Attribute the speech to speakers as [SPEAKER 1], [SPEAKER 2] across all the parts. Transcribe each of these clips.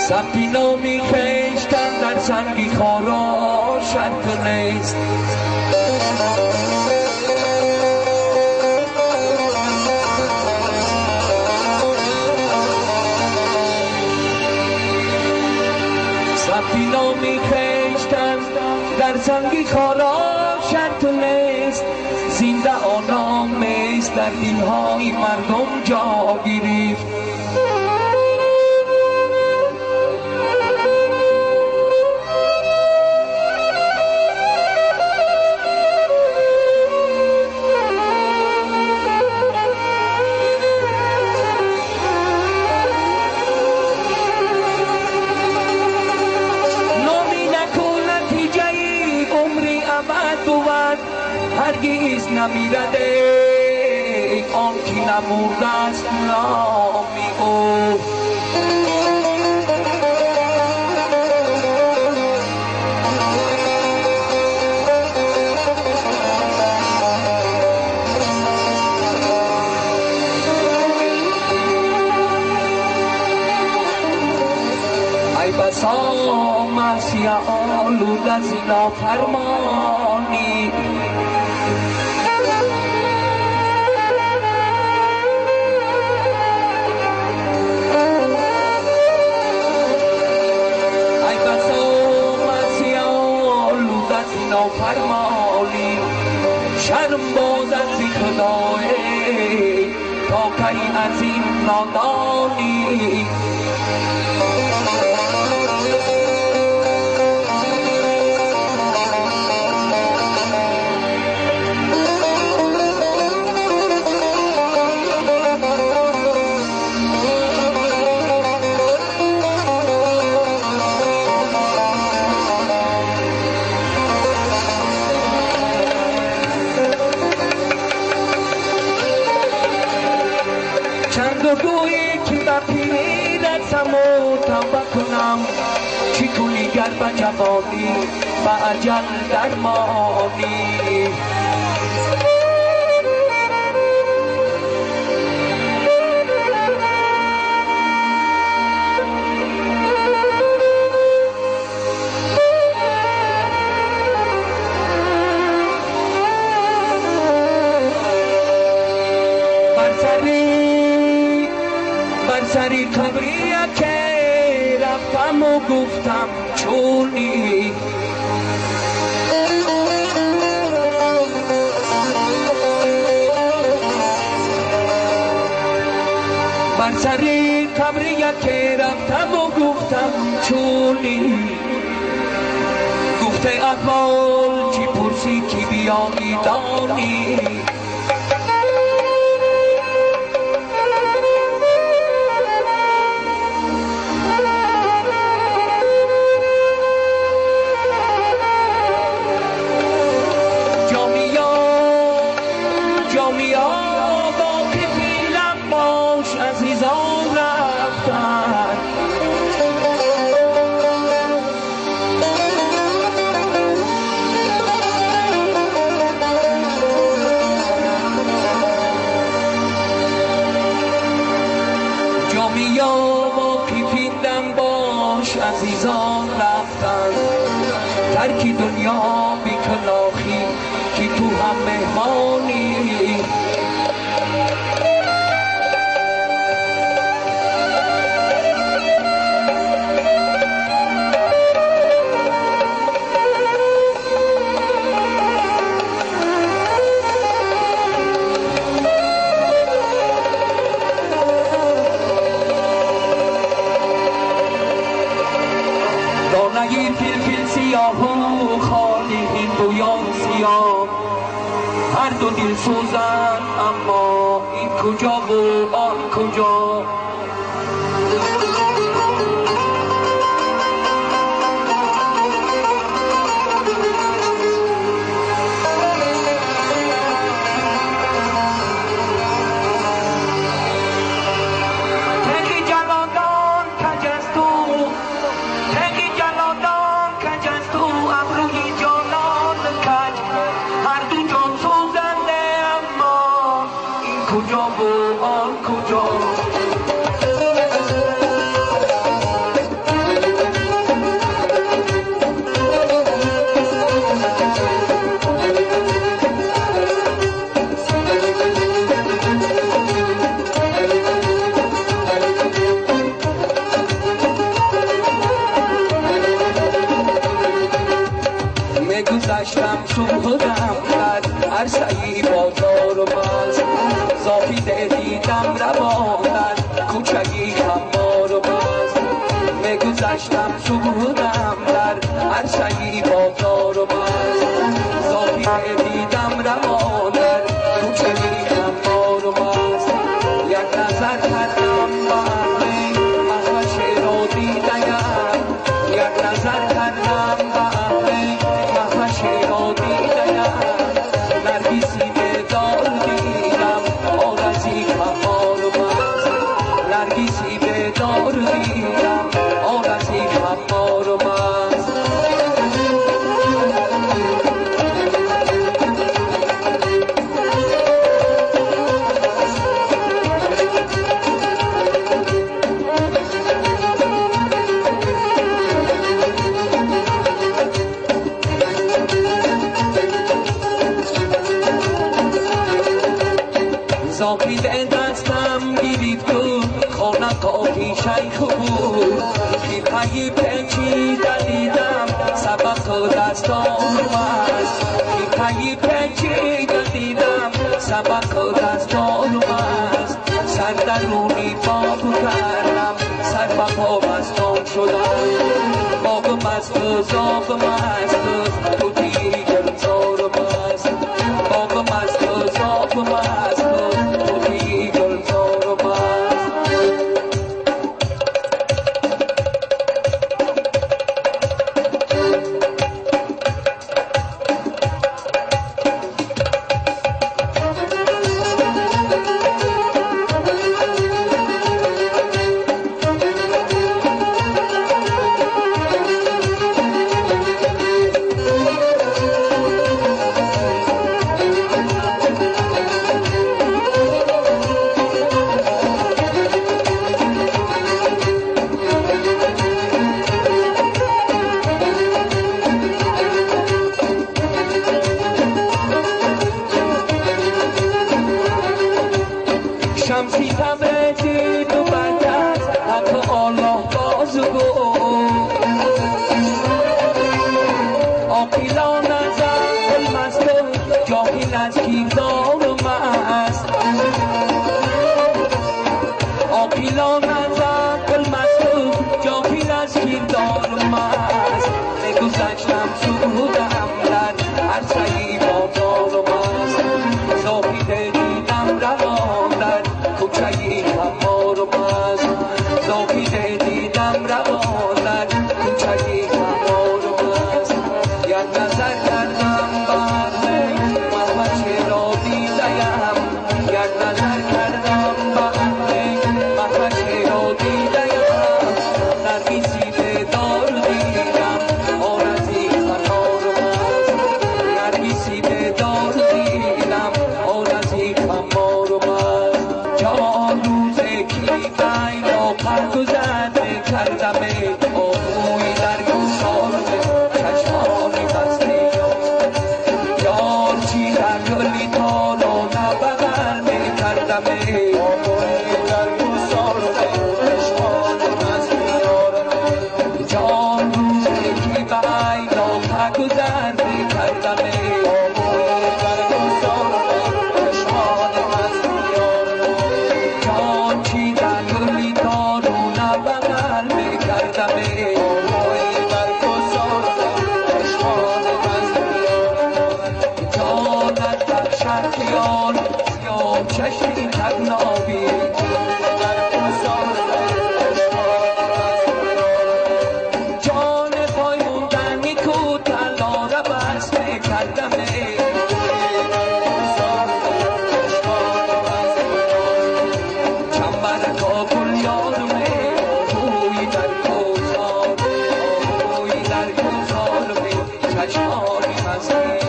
[SPEAKER 1] ثبتی نامی خویشتن در سنگی خارا شرط نیست. ثبتی نامی خویشتن در سنگی خارا شرط نیست. زنده آنام نیست در دلهای مردم جا گرفت. هرگز نمیرد آن که نمرده است نامی او. ای بسا معصیه آلود از نافرمانی، نافرمانی شرم باز از خدای تا کی از این نادانی. چند گویی که به پیری رسم و توبه کنم، چی کنی گر به جوانی به اجل درمانی. بر سری قبریه که رفتم و گفتم چونی، بر سری قبریه که رفتم و گفتم چونی، گفته احوال چی پرسی کی بیایی دانی. عزیزان رفتن ترکی دنیا بی کلاخی که تو هم مهمانی. دانه‌ی فلفل سیاه و خالی هندویان سیاه، هر دو دل سوزن اما این کجا و آن کجا. کجا و آن کجا. صبحدم در عرصه بازار مست زاهد دیدم روان در کوچه خمار مست یک نظر کردم به اهل مهوش را دیدیم یک نظر کردم به اهل مهوش را دیدیم نرگسی به دار دیدم آرزی خمار مست نرگسی به دار دیدم آرزی خمار مست زاهد دستم گرفت و خانقاه شیخ بود خرقه پیچیده دیدم سبق دستان مست خرقه پیچیده دیدم سبق دستان مست سر درونی باغ کردم سر به پا مستان شدم باغ مست و زاغ مست و طوطی گلزار مست باغ مست و زاغ مست و طوطی گلزار مست شمسی تبریزی تو بنده است حق الله بازگو عاقلان از عقل مست و جاهل از کردار مست عاقلان از عقل مست و جاهل از کردار مست بگذشتم صبحدم در عرصه بازار مست زاهد دیدم روان در کوچه خمار مست زاهد دیدم روان در کوچه خمار مست یک نظر کردم به اهل مهوش را دیدیم یک نظر کردم به اهل مهوش را دیدیم نرگسی به دار دیدم آرزی خمار مست نرگسی به دار دیدم آرزی خمار مست جان روز کی بینا گذر کردم آهوی در گسار چشمانی بسته یار چی در گلی تارا نبغل میکردم آهوی در گسار چشمانی بسته جان روز کی بینا گذر کردم آهوی در گسار چشمانی بسته جان چی در گلی تارا نبغل میکردم آهوی در گسار چشمانی بسته جانت بخشد خیال سیاه چشمی تگنابی در گسار جان پای موندنی کو طلا را بس میکردم چنبرکا گل یارمه آهوی در کوهسار آهوی در کوهسار چشمانی مستی.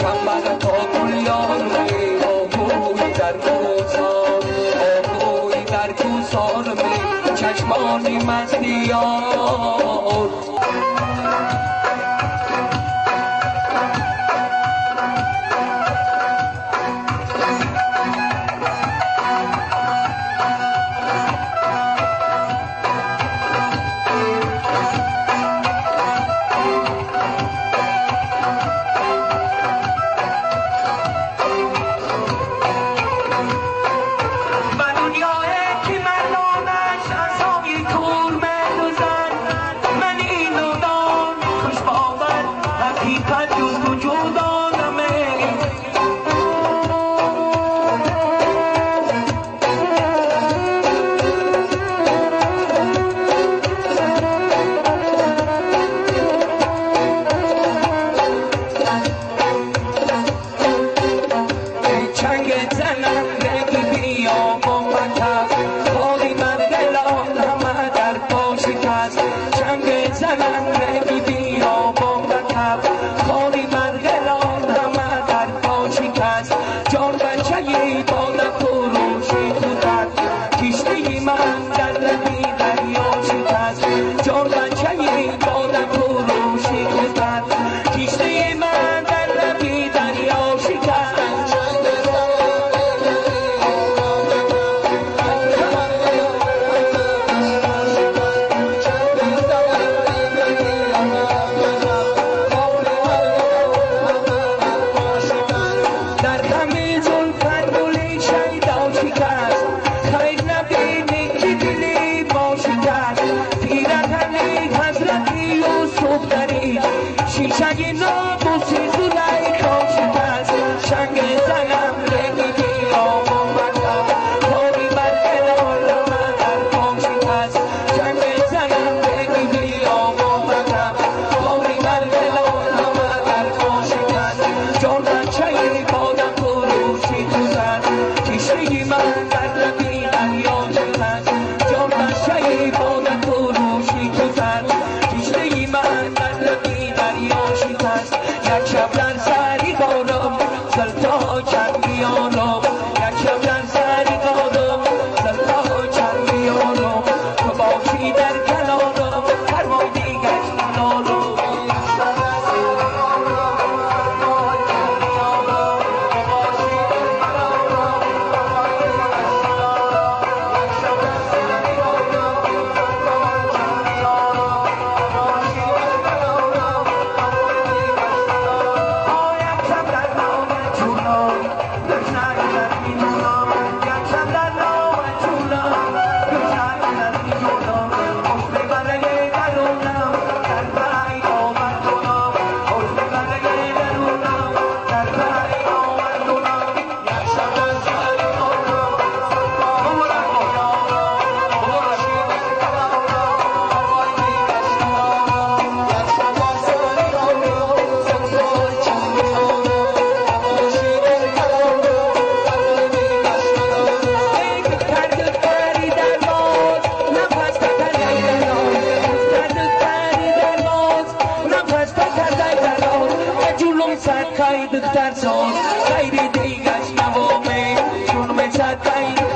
[SPEAKER 1] چمن تا گلیان می آهوی در کوسار، آهوی در کوسار می چشمانی مستیار.
[SPEAKER 2] دختر ساز غیر دیگش نوامه چون مچد.